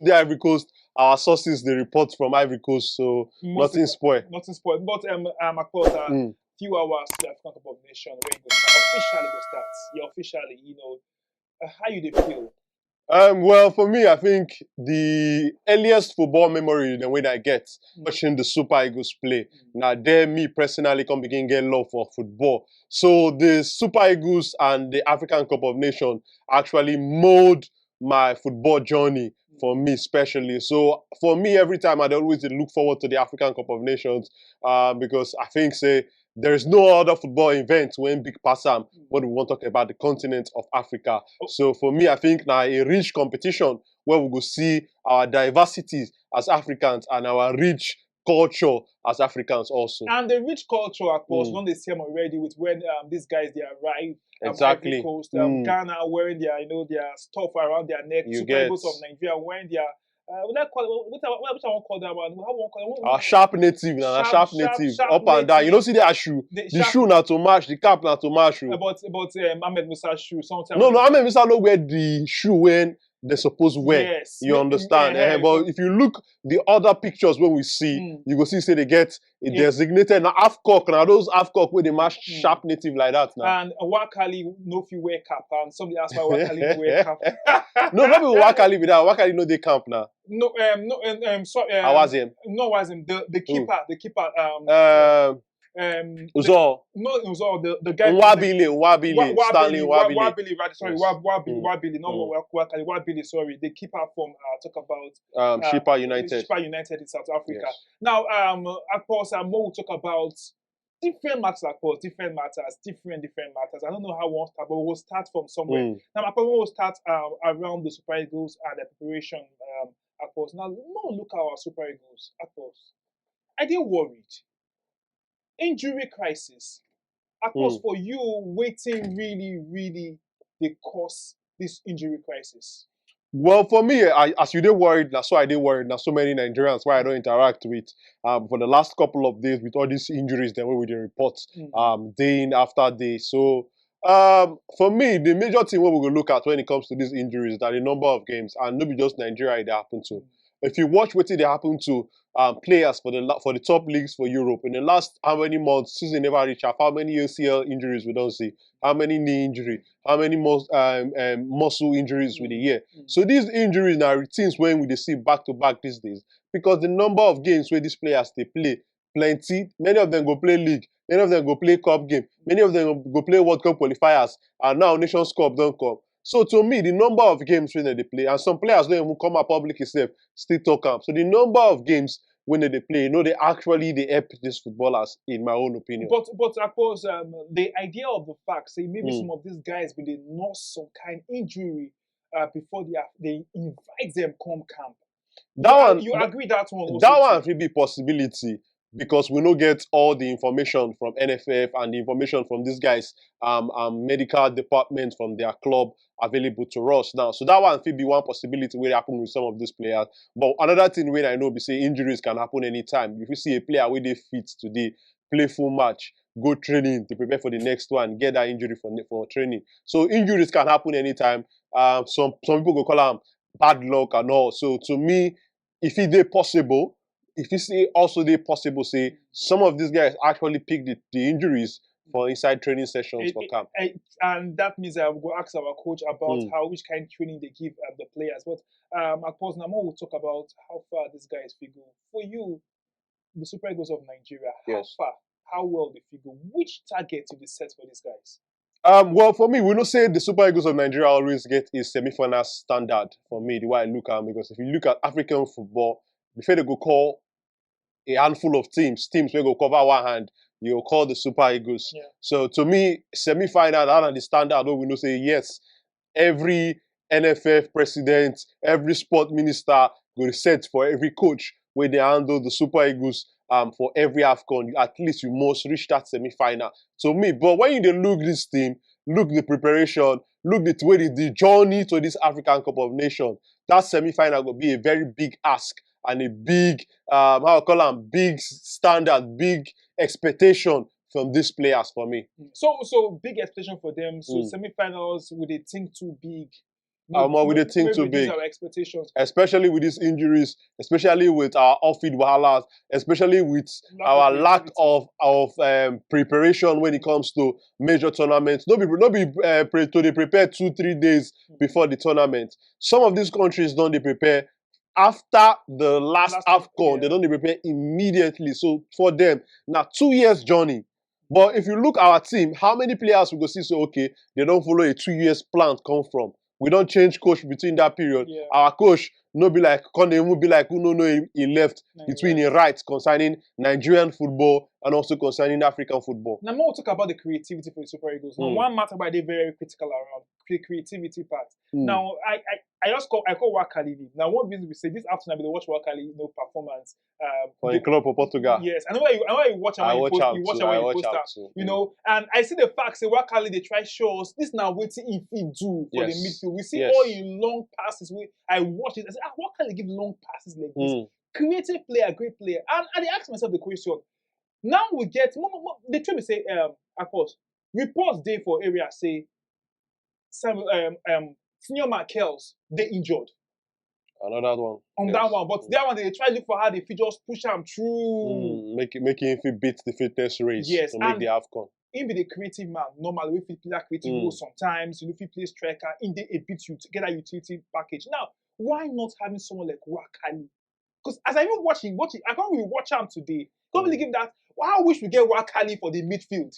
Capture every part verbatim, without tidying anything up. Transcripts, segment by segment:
The Ivory Coast, our sources dey report from Ivory Coast, so Most nothing spoil. Nothing spoiled. But um, um, of course, uh, Mm. few hours the African Cup of Nations when it go start, officially go start. Yeah, officially, you know, uh, how you dey feel? Um, well, for me, I think the earliest football memory then when I get watching the Super Eagles play, now there me personally come begin get love for football. So the Super Eagles and the African Cup of Nations actually mold my football journey for me especially. So for me, every time I always dey look forward to the African Cup of Nations, uh, because I think say there is no other football event when big pass am when we want to talk about the continent of Africa. So for me, I think now a rich competition where we go see our diversities as Africans and our rich culture as Africans also. And the rich culture, of course, Mm. don't they see them already with when um, these guys they arrive. Um, Exactly. Ivory Coast, um, Mm. Ghana wearing their, you know, their stuff around their neck. You Super get- Eagles of Nigeria wearing their. Uh, what I call what I, what I want to call that one? How one call Our sharp native, now Sharp, sharp, sharp, native, sharp up and down. You native. Don't see their shoe. The The sharp- shoe now to match, the cap now to match. Oh. Uh, but but um, Ahmed Musa shoe sometimes. No, no, Ahmed Musa no wear the shoe when they suppose wear. Yes. You Yeah, understand? yeah, Eh, but if you look the other pictures when we see, Mm. you go see say they get a Yeah. designated now half cock now those half cock where they match Mm. sharp native like that now. And Wakali no fit wear cap, and somebody ask why Wakali no wear cap. No, not be Wakali with that. Wakali no they camp now. No, um, no, um, um, so, um, Awazim. No, Awazim. The the keeper, the keeper. Um, Um, um, the- Uzo. No, Uzo. The the guy. Nwabile, Nwabile, Wa- Stanley Wabili, Wa- Nwabile. Wabili, right? Sorry, Yes. Wa- Wabili, Mm. Wabili, not Mm. Wa- Wakali, Wabili. Sorry, the keeper from uh, talk about Um, uh, Chippa United. Chippa United in South Africa. Yes. Now, um, of course, um, we'll talk about different matters, of course, different matters, different different matters. I don't know how we want to start, but we'll start from somewhere. Mm. Now, my problem will start um, around the Super Eagles and the preparation, um, of course. Now, no look at our Super Eagles, of course. I dey worried. Injury crisis. Of course, Mm. for you, waiting really, really they cause this injury crisis. Well, for me, I, as you dey worried, now so I dey worried. Now so many Nigerians why I don't interact with um, for the last couple of days with all these injuries that we dey report Mm. um, day in after day. So um, for me, the major thing what we go look at when it comes to these injuries are the number of games, and not be just Nigeria it happen to. If you watch what they happen to um, players for the la- for the top leagues for Europe in the last how many months, season never reach half, how many A C L injuries we don't see, how many knee injury, how many mus- um, um, muscle injuries with the year. Mm. So these injuries now things when we dey see back to back these days because the number of games where these players they play plenty. Many of them go play league. Many of them go play cup game. Many of them go play World Cup qualifiers. And now Nations Cup don't come. So to me, the number of games when they play, and some players don't even come out public itself, still talk up. So the number of games when they play, you know, they actually they help these footballers, in my own opinion. But but of course, um, the idea of the fact say maybe Mm. some of these guys will they nurse some kind injury uh, before they have, they invite them come camp. that You- one, you agree that one? Also that too? One will be possibility because we no get all the information from N F F and the information from these guys um, um medical department from their club available to us now. So that one will be one possibility will happen with some of these players. But another thing when I know be say injuries can happen anytime. If you see a player where they fit today, play full match, go training to prepare for the next one, get that injury for for training. So injuries can happen anytime. Um, some some people go call them bad luck and all. So to me, if it they possible, if you see also they possible, say some of these guys actually pick the, the injuries for inside training sessions It- for it- camp. I, and that means I will go ask our coach about Mm. how which kind of training they give uh, the players. But um, of course, now we'll talk about how far these guys fit go. For you, the Super Eagles of Nigeria, Yes. how far, how well they fit go? Which target you dey set for these guys? Um, well, for me, we know say the Super Eagles of Nigeria always get a semi-final standard for me, the way I look at 'em, because if you look at African football, before they go call a handful of teams, teams will go cover one hand, you go call the Super Eagles. Yeah. So to me, semi-final, that are the standard where we know say yes, every N F F president, every sport minister go set for every coach where they handle the Super Eagles um, for every AFCON, you, at least you must reach that semi-final. To me, but when you dey look this team, look the preparation, look the way the, the journey to this African Cup of Nations, that semi-final will be a very big ask and a big, um, how I call them, big standard, big expectation from these players for me. So so big expectation for them. So Mm. semi-finals, would they think too big? Omo, we dey think too big. Our expectations, especially with these injuries, especially with our off-field wahalas, especially with our lack of of um, preparation when it comes to major tournaments. No be no be uh, pre- to dey prepare two three days before the tournament. Some of these countries don dey prepare after the last, last AFCON. They don dey prepare immediately. So for them, na two years journey. But if you look our team, how many players we go see say, okay, they don follow a two years plan come from? We don change coach between that period. Yeah. Our coach no be like, come dey even be like who no know he, he left between him rights concerning Nigerian football and also concerning African football. Now, more talk about the creativity for the Super Eagles. Now, one matter I dey very critical around the creativity part. Now, I, I I just call I call Wakali. Now, one reason we say this afternoon I been dey watch Wakali, you know, performance. Um, for the club for Portugal. Yes, I know why you, I know why you watch am. I watch am too. You know, and I see the fact say Wakali dey try show us this na wetin he fit do for the midfield. We see all him long passes. We I watch it. I say, ah, Wakali give long passes like this. Creative player, great player. And I dey ask myself the question. Now we get mo- mo- mo- the truth be say, um, of course, reports dey for area say some um, um senior Markels dey injured Another one. On that one, but that one they try look for how they fit just push am through. Mm, make it make him fit beat the fitness race. Yes, to make and the AFCON. Him be the creative man. Normally, we fit play that creative role sometimes. You know, if you play striker, in the a bit you to get that utility package. Now, why not having someone like Wakali? Because as I even watch him, watch it, I can't really watch him today. Can't really give that. Well, I wish we get Wakali for the midfield.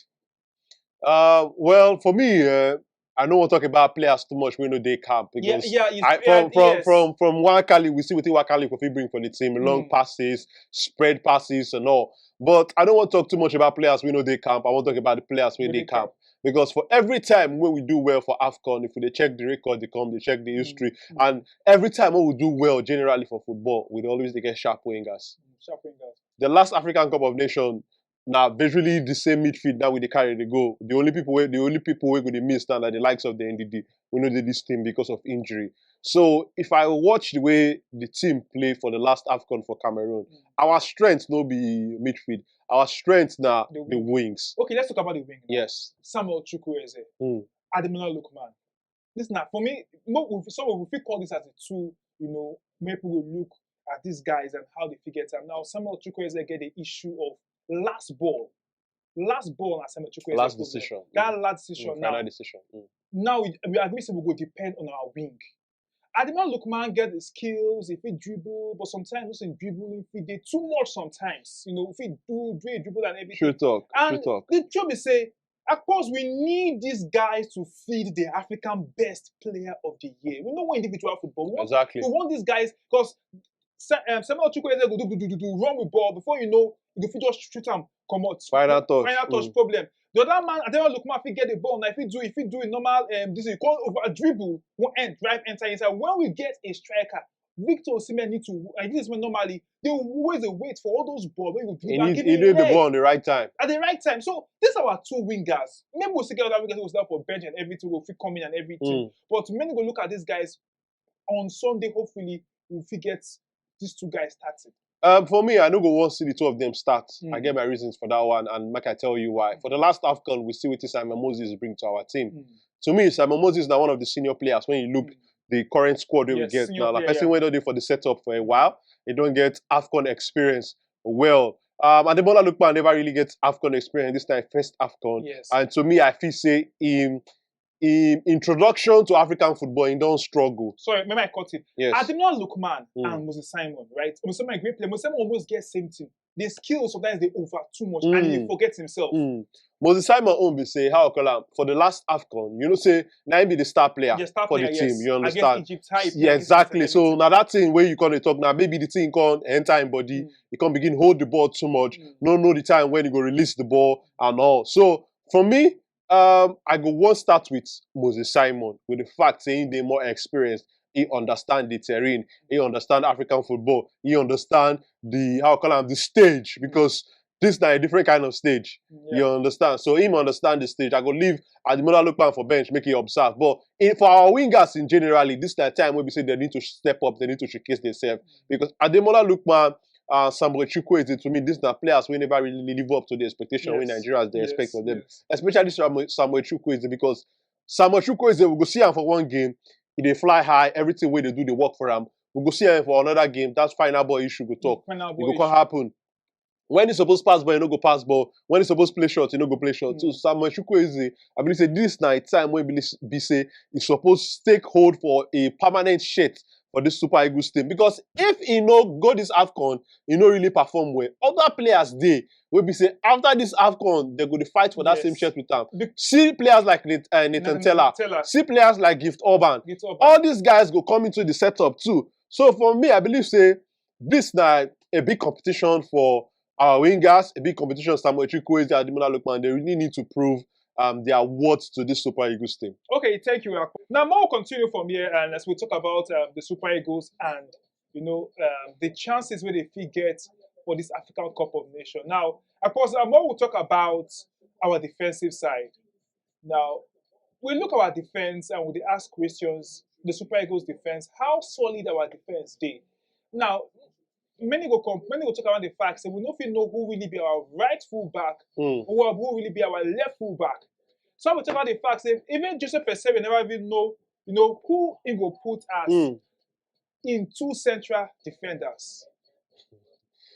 Uh, well, for me, uh, I no wan talk about players too much wey no dey camp because yeah, yeah, I, from from yes. from from Wakali, we see wetin Wakali go fit bring for the team. Long mm. passes, spread passes, and all. But I don't want to talk too much about players wey no dey camp. I want to talk about the players wey dey camp. Because for every time when we do well for AFCON, if we dey check the record, they come, they check the history, mm. and every time when we do well generally for football, we always dey get sharp wingers. Mm, sharp wingers. The last African Cup of Nations, now visually the same midfield that we dey carry the goal. The only people where the only people where go dey miss now are the likes of the N D D. We know they this team because of injury. So if I watch the way the team play for the last AFCON for Cameroon, mm. our strength no be midfield. Our strength now the, the wings. Okay, let's talk about the wing. Now. Yes. Samuel Chukwueze, mm. Ademola Lookman. This now for me, some of we fit call this as a tool, you know, make people look at these guys and how they figure it out. Now, Samuel Chukwueze get the issue of last ball. Last ball, as Samuel Chukwueze last decision. That mm. last decision. Mm, now, final decision. Mm. Now we, we admit we go depend on our wing. Ademola Lookman get the skills, if he dribble, but sometimes also dribbling, if he did too much sometimes, you know, if he do, do a dribble and everything. True talk. And true talk. The truth is say, of course, we need these guys to feed the African best player of the year. We know what individual football. We want, exactly. We want these guys because um, Samuel Chukwueze go do, do, do, do, do, run with ball before you know, you fit just shoot am comot. Final touch. Final touch mm. problem. The other man, I don't look man, if he get the ball, now if he do, if he do a normal, um, this he call over a dribble, one end drive enter inside. When we get a striker, Victor Osimhen need to. I think normally they always dey wait for all those balls when you give. He need he need the ball on the right time. At the right time. So these are our two wingers. Maybe we'll still get other wingers who stand for bench and everything will fit come in and everything. Mm. But many go look at these guys on Sunday. Hopefully, we'll fit get these two guys starting. Um, for me, I no go want see the two of them start. Mm. I get my reasons for that one, and make I tell you why. For the last AFCON, we see what Simon Moses bring to our team. Mm. To me, Simon Moses is now one of the senior players when you look mm. the current squad yes, we get now. Like person wey don dey for the setup for a while, he don get AFCON experience well. Um, Ademola Lookman never really get AFCON experience this time, first AFCON. Yes. And to me, I feel say him, him introduction to African football, he don struggle. Sorry, remember I cut it. Yes. Ademola Lookman mm. and Moses Simon, right? Moses Simon, great player. Moses Simon almost get same thing. The skills sometimes they over too much mm. and he forgets himself. Mm. Moses Simon own be say how I call am for the last AFCON. You know say na him be the star player the star for player, the team. Yes. You understand? Egypt, yeah, exactly. So now that thing where you gonna talk now, maybe the thing can enter in body. Mm. He can begin hold the ball too much. Mm. No know the time when he go release the ball and all. So for me, um, I go one start with Moses Simon with the fact saying they more experienced. He understand the terrain. He understand African football. He understand the how I call am the stage because this na a different kind of stage. Yeah. You understand? So him understand the stage. I go leave Ademola Lookman for bench, make him observe. But in, for our wingers in generally, this na time where we say they need to step up, they need to showcase themselves. Mm. Because Ademola Lookman, uh, Samuel Chukwueze, to me, these are players who never really live up to the expectation yes. we Nigerians they yes. expect from them. Yes. Especially Samuel, Samuel Chukwueze, because Samuel Chukwueze, we go see him for one game. e dey fly high, everything wey dey do dey work for am. We go see am for another game. That final ball issue go talk. Final E ball go come issue. Happen. When e suppose pass ball, e no go pass ball. When e suppose play shot, e no go play shot. So Mm. Samuel Chukwueze, I believe say this na a time wey be, be say e suppose take hold for a permanent shirt for this Super Eagles team, because if e no go this AFCON, e no really perform well. Other players dey wey be say after this AFCON, they go dey fight for that same Yes. shirt with am. Be- See players like Nat- uh, Nathan Nathan Tella, Tella. See players like Gift Orban. Get up. All these guys go come into the setup too. So for me, I believe say this na a big competition for our wingers, a big competition. Samuel Chukwueze, Ademola Lookman, they really need to prove um, their worth to this Super Eagles team. Okay, thank you, Akpo. Now, more continue from here, and as we talk about um, the Super Eagles and you know um, the chances where they fit get for this African Cup of Nations. Now, of course, um, more we'll talk about our defensive side. Now, we look at our defense and we ask questions. The Super Eagles defense, how solid our defense dey? Now, many go come, many go talk about the fact say we no fit know who really be our right fullback Mm. or who really be our left fullback. So we talk about the fact say even Joseph Peseiro never even know, you know, who he go put as Mm. in two central defenders.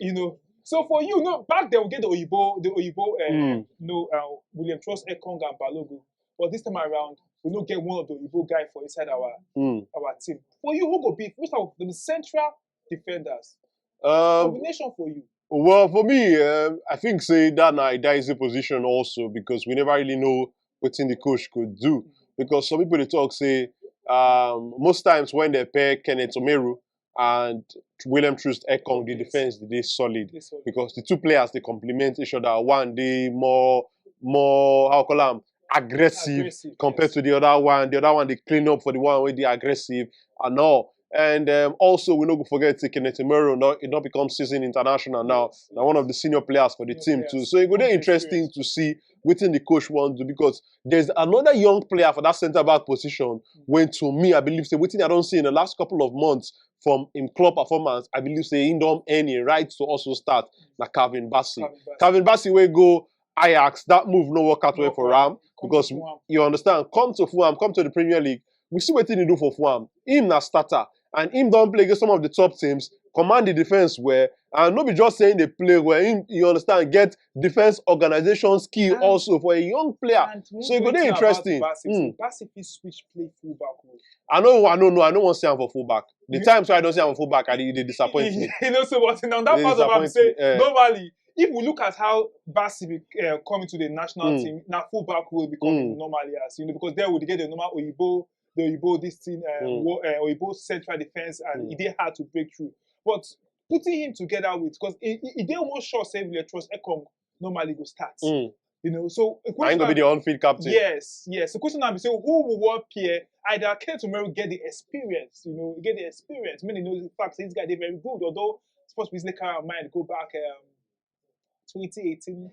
You know, so for you, no, back then we get the Oyibo, the Oyibo, uh, Mm. no, uh, William Troost Ekong and Balogun. But this time around, we no get one of the Oyibo guy for inside our Mm. our team. For you, who go be which of the central defenders? Um, Combination for you. Well, for me, um, I think say that na a dicey position also, because we never really know wetin the coach could do. Because some people dey talk say um, most times when they pair Kenneth Omeru and William Troost Ekong, the defense dey solid, This one. Because the two players dey complement each other. One dey more more how I call am aggressive Aggressive, compared yes. To the other one. The other one dey clean up for the one wey dey aggressive and all. And um, also, we no go forget say Kenneth Omeru no, e don become seasoned international now. Yes. Na one of the senior players for the Senior team too. Players. So e go dey Much interesting experience. To see wetin the coach wan do, because there's another young player for that centre back position. When to me, I believe say wetin I don see in the last couple of months from him club performance, I believe say he don earn a right to also start. Na Calvin Bassey. Calvin Bassey. Calvin Bassey wey go Ajax, that move no work out well No for work. am Come because to Fulham. You understand. Come to Fulham, come to the Premier League. We see wetin he do for Fulham. Him na starter, and him don play against some of the top teams, command the defense well, and no be just saying they play well. Him, you understand, get defense organization skill And also for a young player. And So e go one dey thing about interesting. Bassey, Mm. Bassey fit switch play fullback role. I know, I know, no, I no wan see am for fullback. The You- times wey I don see am for fullback, I dey, e dey disappoint me. You know, so but now that Dey part of am disappoint say me, eh. Normally, if we look at how Bassey be, uh, coming to the national Mm. team, now fullback role become Mm. normally as you know because there we get the normal Oyibo, the Oyibo this thing, uh, Mm. wo- uh, Oyibo central defense, and Mm. e dey hard to break through. But putting him together with because e e- e dey almost sure say William Troost Ekong normally go start. Mm. You know, so the Na him go be the on-field captain. Yes, yes. The question now be say who will one pair either Kenneth Omeru get the experience, you know, get the experience. Many know the fact say this guy dey very good, although Sports Weekly carry our mind go back um, twenty eighteen.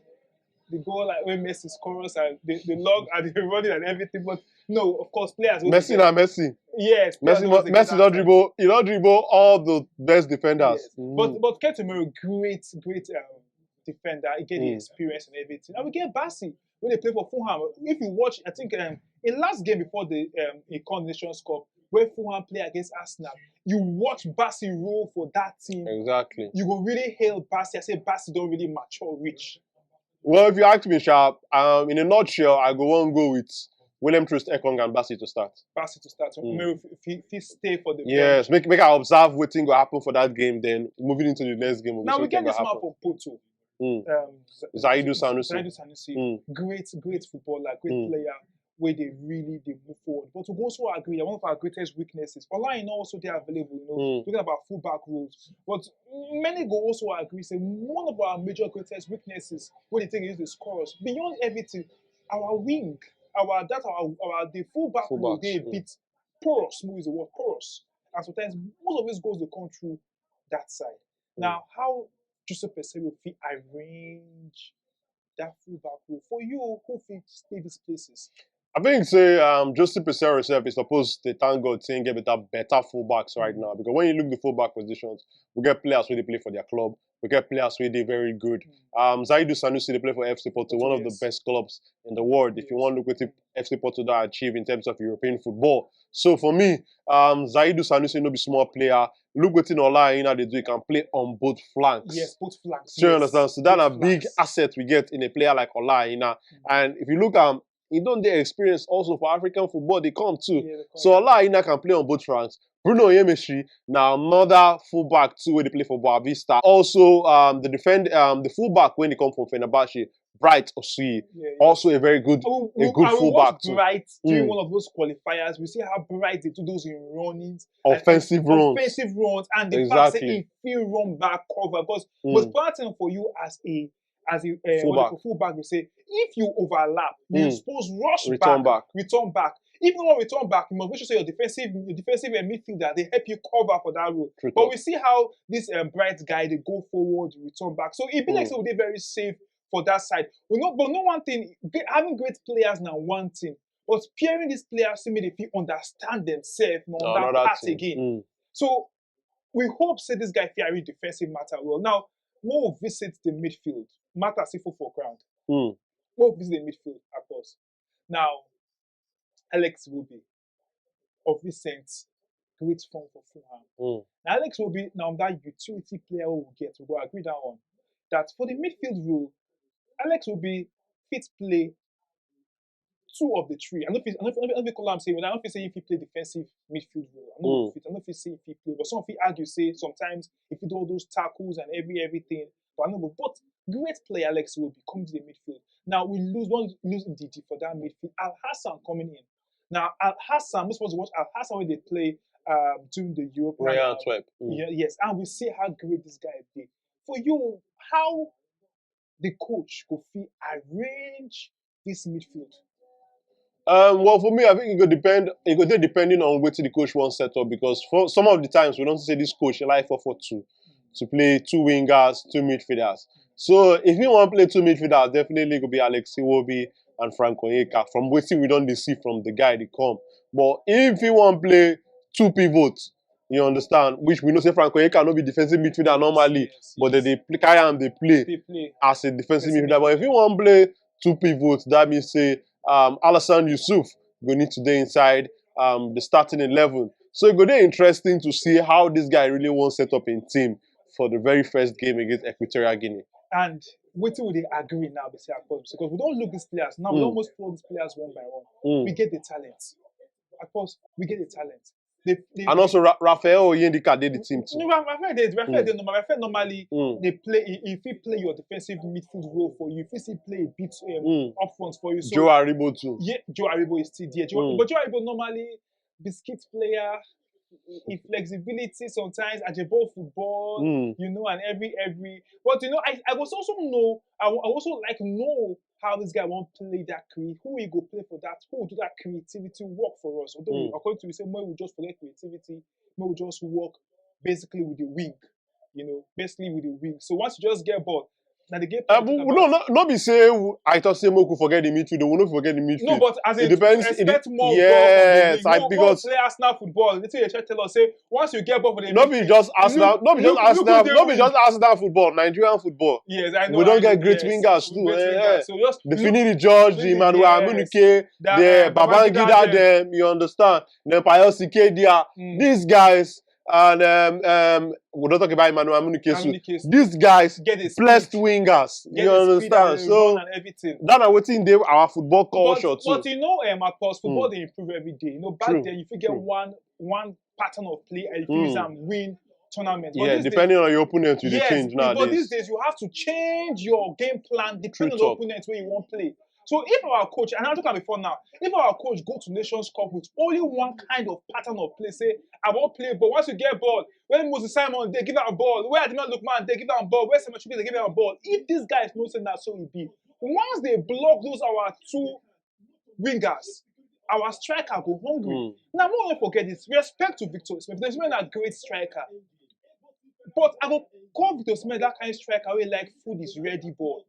The goal like when Messi scores and the, the log and the running and everything. But no, of course, players. wey Messi dey- na Messi. Yes, players Messi, wey dey get Messi don that dribble. He don dribble all the best defenders. Yes. Mm. But but Kenneth Omeru, great, great um, defender. He get the Mm. Experience and everything. And we get Bassey when they play for Fulham. If you watch, I think um, in last game before the um, Econ Nations Cup, when Fulham play against Arsenal, you watch Bassey roll for that team. Exactly. You go really hail Bassey. I say Bassey don't really mature rich. Well, if you ask me, Sharp, um, in a nutshell, I go one go with William Troost Ekong and Bassey to start. Bassey to start. Mm. Omeru if he, if he stay for the Yes, make make I observe wetin go happen for that game. Then moving into the next game, we'll Now see we get wetin this go man happen. For Porto. Mm. Um, Z- Zaidu Sanusi. Zaidu Sanusi. Mm. Great, great footballer, great Mm. player. Where they really they move forward. But we also agree that one of our greatest weaknesses, online also they are available, you know, Mm. talking about fullback roles. But many go also agree say one of our major greatest weaknesses when they take is the scores. Beyond everything, our wing, our that our our the fullback role Fullbacks, they mm. Bit porous, who is the word porous. And sometimes most of these goals they come through that side. Mm. Now, how Joseph Peseiro fit arrange that fullback role for you who fit stay these places? I think say um Josy Peseiro sef is supposed to thank God saying get better better fullbacks right now, because when you look the fullback positions, we get players where they play for their club, we get players where they very good. Um, Zaidu Sanusi they play for F C Porto, one of the best clubs in the world. If you want to look what F C Porto that achieve in terms of European football, so for me, um, Zaidu Sanusi no be small player. Look what Ola Aina they do. He can play on both flanks. Yes, both flanks. Do you understand? So that's a big asset we get in a player like Ola Aina. And if you look at um, he don't dey experience also for African football they come too. Yeah, so Ola Aina can play on both flanks. Bruno Yemeshri now another fullback too where they play for Boavista. Also, um, the defend um, the fullback when he come from Fenerbahce, Bright Osuyi, yeah, yeah. Also a very good, oh, a good fullback too. Bright during mm. one of those qualifiers, we see how Bright they do those in runnings, offensive like, runs, offensive runs, and the exactly. Fact say if you run back cover because mm. Most important for you as a as a uh, fullback. Fullback, we say if you overlap, mm. You're supposed rush return back, back, return back. Even when return back, you must make sure your defensive, your defensive and midfielder they help you cover for that role. True but talk. We see how this um, Bright guy they go forward, return back. So it be like mm. So they very safe for that side. We know, but no one thing. Having great players now one thing, but pairing these players to me they feel understand themselves, no, another part thing. Again. Mm. So we hope say this guy fit arrange defensive matter well. Now, we'll visit the midfield. Matter see for ground. Mm. We'll visit the midfield, of course. Now, Alex Iwobi of recent great form for Fulham. Mm. Now, Alex Iwobi now that utility player we get, we go agree that one. That for the midfield role, Alex Iwobi fit play two of the three. I don't feel, I don't, I don't feel call am say I don't feel say if he play defensive midfield role. I don't mm. Feel, I don't feel say if he play, but some of you argue say sometimes if you do all those tackles and every everything, but I know but great player Alex Iwobi come to the midfield. Now we lose one lose Ndidi for that midfield. Al Hassan coming in. Now Al Hassan, most people watch Al Hassan when they play um, during the Europe. Royal Antwerp. Mm. Yeah, yes, and we see how great this guy be. For you, how the coach go fit arrange this midfield? Um, well, for me, I think it could depend. It could depending on what the coach wants set up because for some of the times we don't say this coach like four four two to play two wingers, two midfielders. So if you want to play two midfielders, definitely it could be Alex Iwobi and Frank Onyeka. From what we don't see from the guy they come, but if you want to play two pivots, you understand? Which we know say Frank Onyeka no be defensive midfielder normally, yes, but yes. They, they carry and they play, they play as a defensive midfielder. But if you want to play two pivots, that means say um, Alassane Youssouf go need to be inside um, the starting eleven. So it go be interesting to see how this guy really wants set up in team for the very first game against Equatorial Guinea. And what will they agree now? They say because we don't look these players now. Mm. We almost follow these players one by one. Mm. We get the talent. Of course, we get the talent. They, they, and also Ra- Rafael Oyendika did the team too. No, Rafael did. Rafael mm. Did normal. Rafael normally mm. They play. If he play your defensive midfield role for you, if he still play a bit um, mm. Up front for you. So, Joe Aribo too. Yeah, Joe Aribo is still there. Joe, mm. But Joe Aribo normally biscuit player. He flexibility sometimes at the ball football, mm. You know, and every every. But you know, I, I was also know I, I also like know how this guy won't play that create, who he go play for that, who will do that creativity work for us. Although mm. According to you, say more we just forget creativity, more we just work basically with the wing, you know, basically with the wing. So once you just get ball, now the game. Uh, no, no, no, be say I thought say Moku forget the midfield. We no forget the midfield. No, but as it depends. Expect it, more yes, I, because play Arsenal football. They say they tell us say once you get ball for the no be just Arsenal, no be just Arsenal, no be just Arsenal football, Nigerian football. Yes, I know. We don't get great wingers too. Eh, eh. So just the Finidi George, the Emmanuel Amunike, the Babangida, them. You understand? Then Pius Ikedia. Mm. These guys. And um, um, we don't talk about Emmanuel Amunikesu. These guys, blessed wingers. You understand? So that are waiting there our football culture but, too. But you know, um, at first, football mm. They improve every day. You know, back true. Then if you get true. One one pattern of play, and you mm. And win tournament. Yeah, depending days, on your opponent, you yes, change nowadays. But these days, you have to change your game plan depending on the opponent where you want to play. So if our coach, and I told him before now, if our coach go to Nations Cup with only one kind of pattern of play, say, I won't play ball. Once you get ball, when Moses Simon, they give out a ball. Where Adama Lookman, they give out a ball. Where Samuel they give out a ball. If these guys know say that so it be. Once they block those our two wingers, our striker go hungry. Mm. Now, I won't forget this. Respect to Victor Osimhen. Victor Osimhen a great striker. But I go call Victor Osimhen that kind of striker where like food is ready ball.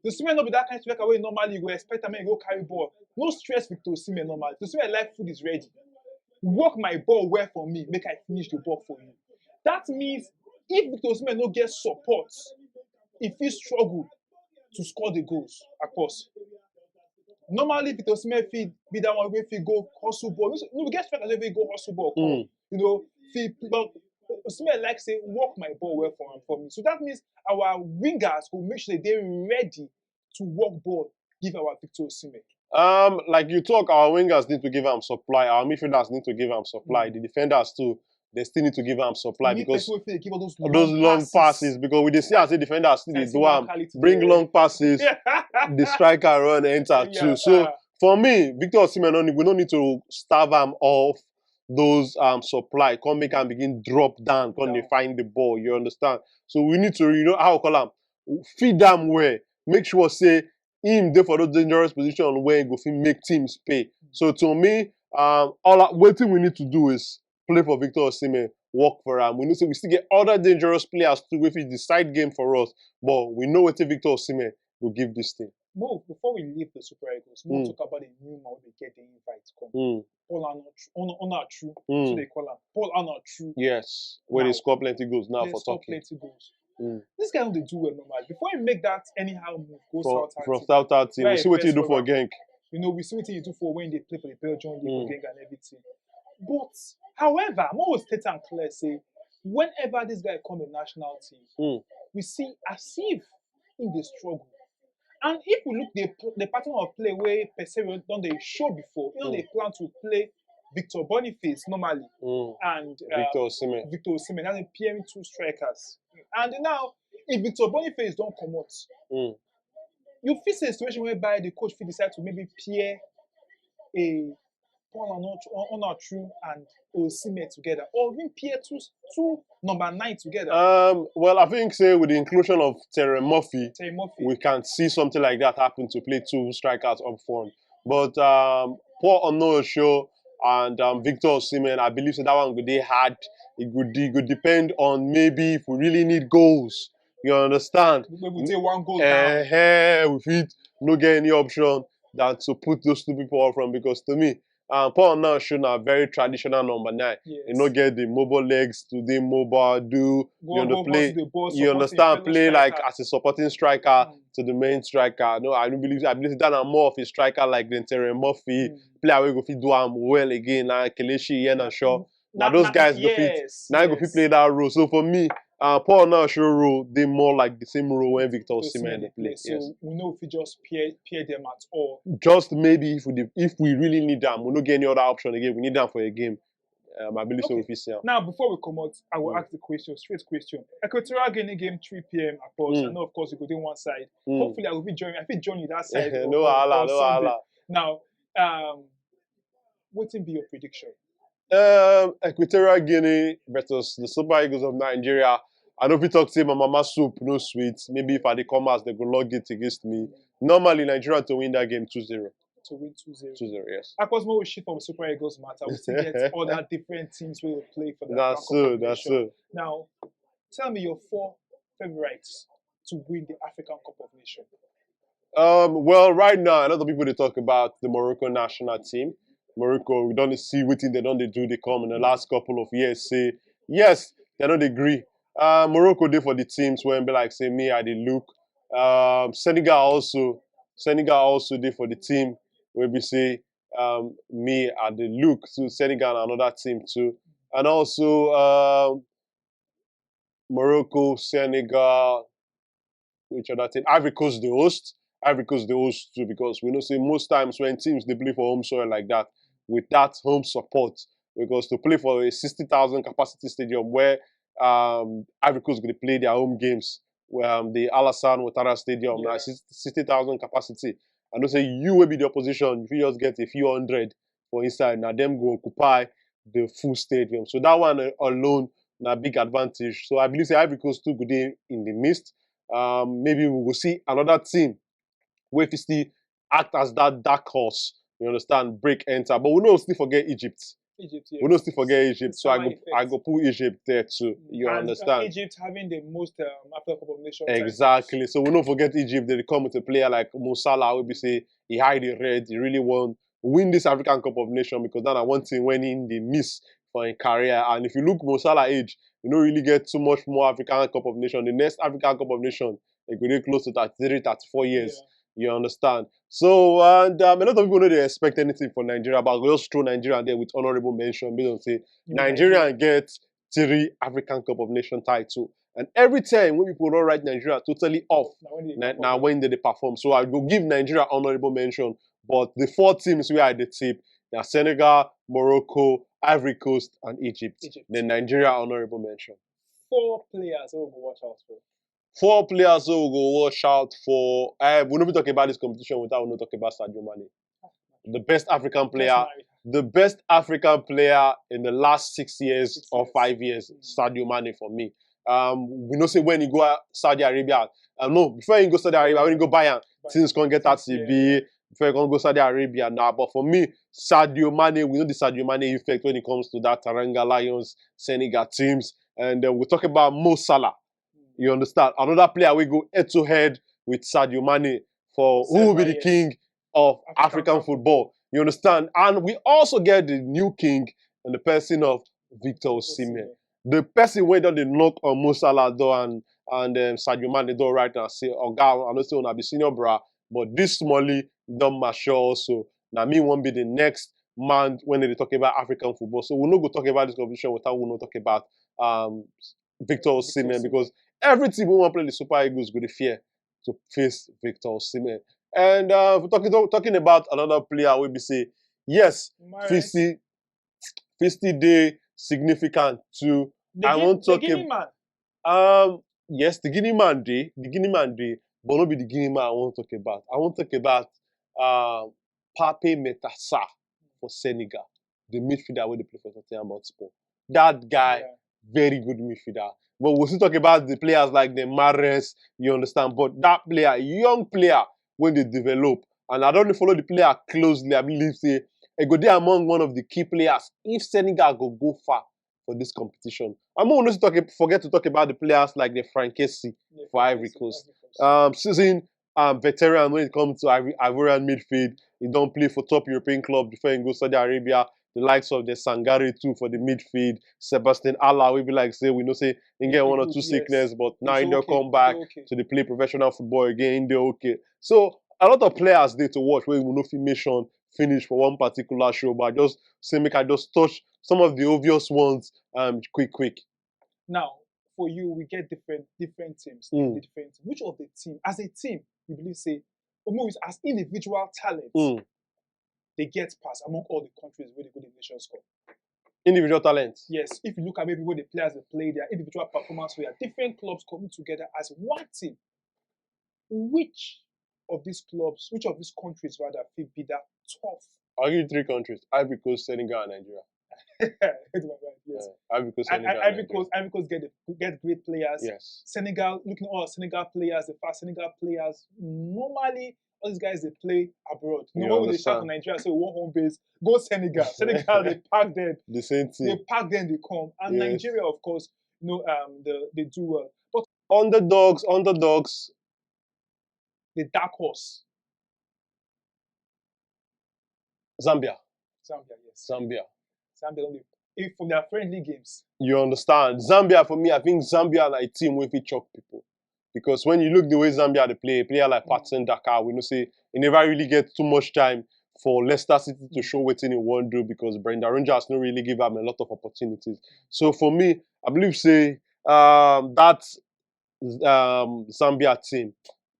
Osimhen not be that kind of striker where normally you go expect him to go carry ball. No stress Victor Osimhen normal. Victor Osimhen like food is ready. Work my ball well for me, make I finish the ball for you. That means if Victor Osimhen no get support, if he struggle to score the goals, of course. Normally, Victor Osimhen fit be that one wey fit go hustle ball. No, we get strikers wey fit go hustle ball, come, Mm. you know, fit, but Osimhen like say work my ball well for am for me. So that means our wingers go make sure they dey ready to work ball give our Victor Osimhen. Um, like you talk, our wingers need to give am supply. Our midfielders need to give am supply. The defenders too, they still need to give am supply We need because person wey fit give all those those long passes, because we dey see as the defenders still dey Person do am, mentality bring there. Long passes, the striker run enter Yeah, too. So sir. For me, Victor Osimhen, no need- we no need to starve am off those um supply. Come make am begin drop down, come dey Down. Find the ball. You understand? So we need to, you know, how we call am, feed am well. Make sure say him dey for those dangerous position where he go fit make teams pay. So to me, um, all I- wetin we need to do is play for Victor Osimhen, work for am. We know say we still get other dangerous players too wey fit decide game for us, but we know wetin Victor Osimhen go give this team. Mo, before we leave the Super Eagles, mo Mm. talk about the new man wey get the invite come. Mm, Paul Onuachu, Onuachu, mm. so they call him Paul Onuachu. Yes, where they Now, score plenty goals now They for score Turkey. Plenty goals. Mm. This guy no dey do well normal. Before he make that anyhow move, go From, South from Africa. South Africa team, Where we he see what he first do for come back. Genk. You know, we see what he do for when they play for the Belgian league Mm. again and everything. But however, I'm always state and clear say whenever this guy come a national team, Mm. we see as if in the struggle. And if we look the the pattern of play where Peseiro don dey show before, you know Mm. They plan to play Victor Boniface normally Mm. and uh, Victor Osimhen. Victor Osimhen, that's a pairing two strikers. And now, if Victor Boniface don't come out, Mm. you face a situation whereby the coach fit decide to maybe pair a Paul Onuachu and Osimhen together, or even pair two two number nine together. Um, well, I think say with the inclusion of Terence Murphy, Terry Murphy. We can see something like that happen to play two strikers up front. But um, Paul Onuachu and um, Victor Osimhen, I believe so that one go dey hard. It go de- go depend on maybe if we really need goals. You understand? We will take one goal down. Eh, we fit no get any option than to put those two people up front, because to me, um, Paul Onuachu na very traditional number nine. Yes. You no get the mobile legs to dey mobile, do Go- you know go play. pass the ball, You support understand? him fellow Play like striker. As a supporting striker Mm. To the main striker. No, I don't believe. I believe that I'm more of a striker like than Terry Murphy. Mm. Player wey go fit do am well again. Like Kelechi, Iheanacho. Now Na- those na- guys na- go fit. Yes, Now he go fit yes. Play that role. So for me, uh, Paul Onuachu role dey more like the same role when Victor Osimhen Osimhen dey dey play. So Yes. We know if we just pair pair them at all. Just maybe if we dey- if we really need them, we no get any other option again. We need them for a game. Um, I believe so. Okay. If you see am. Now, before we come out, I will Mm. Ask the question, straight question. Equatorial Guinea game three p m. Of course, I Mm. Know, of course, you go dey one side. Mm. Hopefully, I will be joining. I fit join you that side. No on- on- wahala, on no Sunday. Wahala. Now, um, wetin be your prediction? Um, Equatorial Guinea versus the Super Eagles of Nigeria. I know if you talk say my mama soup no sweet. Maybe if I dey come out, they go log it against me. Normally, Nigeria to win that game two zero. To win two zero. Two zero, yes. Of course, when we shift from Super Eagles matter, we still get other different teams wey will play for the That's African so. Cup of That's Nations. So. Now, tell me your four favorites to win the African Cup of Nations. Um, well, right now, a lot of people they talk about the Morocco national team. Morocco, we don't see what they don't they do. They come in the last couple of years. Say yes, they don't agree. Uh, Morocco dey for the teams where be like say me I dey look. Um, Senegal also, Senegal also dey for the team where we say um me I dey look. So Senegal and another team too, and also um Morocco, Senegal, which other team? Ivory Coast the host. Ivory Coast the host too, because we know say most times when teams they play for home soil like that, with that home support, because to play for a sixty thousand capacity stadium where um Ivory Coast going to play their home games, where um, the Alassane Ouattara Stadium, now Yeah. sixty thousand capacity. I know say you will be the opposition if you just get a few hundred for inside. Now them go occupy the full stadium. So that one uh, alone na big advantage. So I believe say Ivory Coast too go dey in the midst. Um, maybe we will see another team where if still act as that dark horse. You understand? Break enter, but we no still forget Egypt. Egypt, yeah. We don't still forget Egypt, so I Salah go I effect. go pull Egypt there too. You And, uh, understand? Egypt having the most um, African Cup of Nations titles. Exactly. So we don't forget Egypt. They come with a player like Mo Salah, will be say he hide the red. He really want win this African Cup of Nation because that na one thing when in the miss for his career. And if you look Mo Salah age, you don't really get too much more African Cup of Nation. The next African Cup of Nation, it could be close to thirty-three, thirty-four years. You understand? So and um, a lot of people know they expect anything for Nigeria, but we just throw Nigeria there with honorable mention. Based on say Yeah. Nigeria get three African Cup of Nation title. And every time when people don't write Nigeria totally off, Na when they na, perform. na when they, they perform. So I go give Nigeria honorable mention. But the four teams where I did tip, they are Senegal, Morocco, Ivory Coast, and Egypt. Egypt. Then Nigeria honorable mention. Four players who go watch out for. Four players who go watch out for. Uh, we no be talk about this competition without we no talk about Sadio Mane. The best African player, Personally, the best African player in the last six years Six or years. five years, Mm. Sadio Mane for me. Um, we know say when he go out Saudi Arabia, um, no, before he go Saudi Arabia, when he go Bayern, But things can get that six years, C B before he can go Saudi Arabia now. But for me, Sadio Mane, we know the Sadio Mane effect when it comes to that Teranga Lions, Senegal teams, and uh, we talk about Mo Salah. You understand? Another player we go head to head with Sadio Mane for who will be the Several years. King of African African football. football. You understand? And we also get the new king in the person of Victor Osimhen. Osimhen. The person where don dey knock on Mo Salah door and and um, Sadio Mane door right now say, "Oga, I know say una be senior bra, but this Molly don mature also. Now me won't be the next man when they talk about African football." So we no go talk about this competition without we no talk about um Victor Victor Osimhen Osimhen. Because every team who want play the Super Eagles go the fear to face Victor Osimhen. And uh, we're talking talking about another player, we be say yes, Mahrez. Fifty, fifty day significant too. The I Guin- won't the talk Guinea ab- man. Um, yes, the Guinea man day, the Guinea man day, but not be the Guinea man I won't talk about. I won't talk about uh, Pape Metasa for Senegal, the midfielder where they play for Tottenham Hotspur. That guy, Yeah. very good midfielder. But we'll still talk about the players like the Mahrez, you understand. But that player, young player, when they develop, and I don't follow the player closely, I believe say it go there among one of the key players if Senegal go go far for this competition. I'm not going to talk, forget to talk about the players like the Frankesi Yeah, for Ivory Frankesi, Coast. Ivory Coast. Um, season um, veteran when it comes to Ivory, Ivorian midfield. He don't play for top European club before he goes Saudi Arabia. The likes of the Sangare too for the midfield. Sebastian Alla will be like say we know say he get He one or good, two yes. Sickness, but now He's he don't okay, come back he's okay. to the play professional football again. They're okay. So a lot of players they to watch where we no fit mention finish for one particular show, but I just say make I just touch some of the obvious ones um quick quick. Now, for you, we get different different teams. Mm. The different team. Which of the team, as a team, you believe say, almost as individual talent, Mm. they get pass among all the countries where they go the Nations Cup? Individual talent. Yes, if you look at maybe where the players they play, their individual performance for their different clubs coming together as one team, which of these clubs, which of these countries rather, fit be that tough? I'll give you three countries: Ivory Coast, Senegal, and Nigeria. Hit my mind, yes. Yeah, Ivory Coast, I, Senegal, I, and Ivory Nigeria. Coast, Ivory Coast get the, get great players. Yes. Senegal, looking at all Senegal players, the fast Senegal players, normally all these guys they play abroad. You You know, when they start understand. in Nigeria, so one home base, go Senegal. Senegal, they pack them. The same They thing. pack them, they come. And Yes. Nigeria, of course, you know, um, the, they do well. But Underdogs, underdogs. The dark horse, Zambia. Zambia, yes. Zambia. Zambia, don't they, if from their friendly games. You understand? Zambia, for me, I think Zambia na a team wey fit choke people. Because when you look the way Zambia they play, a player like Patson Daka, we know say he never really get too much time for Leicester City to show wetin he wan do because Brendan Rodgers no really give am a lot of opportunities. So for me, I believe say um, that um, Zambia team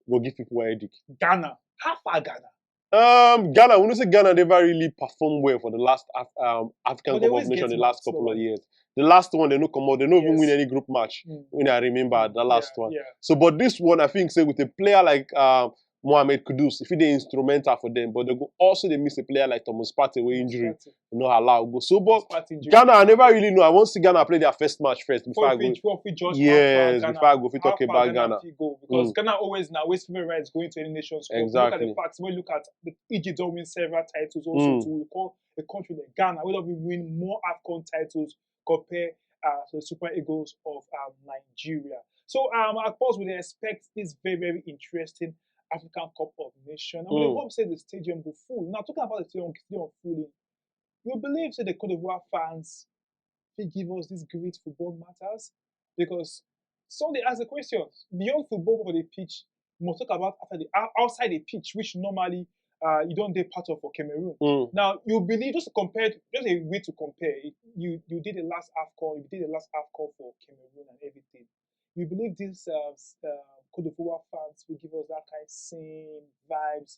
will give people a headache. Ghana, how far Ghana? Um, Ghana, we know say Ghana never really perform well for the last Af- um, African But Cup they of always Nations get the last marked couple of well. Years. The last one, they no come out. They no even Yes. Win any group match. Mm. When I remember the last Yeah, one. Yeah. So, but this one, I think, say with a player like um, Mohamed Kudus, if he dey instrumental for them, but they go also dey miss a player like Thomas Partey wey injury Partey. no allow go. So, but Partey injury. Ghana, I never really know. I want to see Ghana play their first match first before I Before go. we, before we judge Yes, how far before I go fit how talk far about Ghana Ghana. fit go, because Mm. Ghana always now waste favorite rights going to elimination squad. Look at the Exactly. Facts. When you look at the Egypt don win several titles also Mm. to call a country like Ghana, we don win more AFCON titles compared uh, to the Super Eagles of um, Nigeria. So um, of course, we dey expect this very very interesting African Cup of Nations. And we Mm. hope say the stadium go full. Now talking about the stadium, stadium fulling, you believe say the Cote d'Ivoire fans fit give us this great football matters? Because some dey ask the questions beyond football for the pitch. We must talk about after the ou- outside the pitch, which normally uh, you don dey part of for Cameroon. Mm. Now you believe, just to compare, just a way to compare. You you did the last AFCON, you did the last AFCON for Cameroon and everything. You believe this uh, s- uh, Cote d'Ivoire fans will give us that kind of same vibes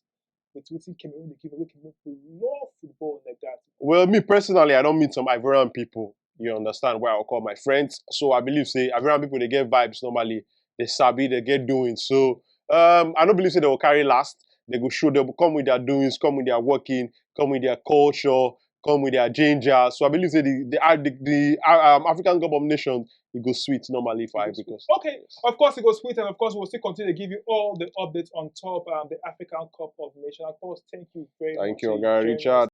with wetin Cameroon dey give us? Wey Cameroon people love football like that. Well, me personally, I don't meet some Ivorian people. You understand where I call my friends. So I believe say Ivorian people, they get vibes normally. They sabi, they get doing. So um, I don't believe say they will carry last. They go show, they will come with their doings, come with their working, come with their culture, come with their ginger. So I believe say the the uh, the, the uh, um, African Cup of Nations, it go sweet normally for Ivory Coast. Okay, of course it goes sweet, and of course we'll still continue to give you all the updates on top um, the African Cup of Nations. Of course, thank you very Thank much. you, for Oga joining Richard. us.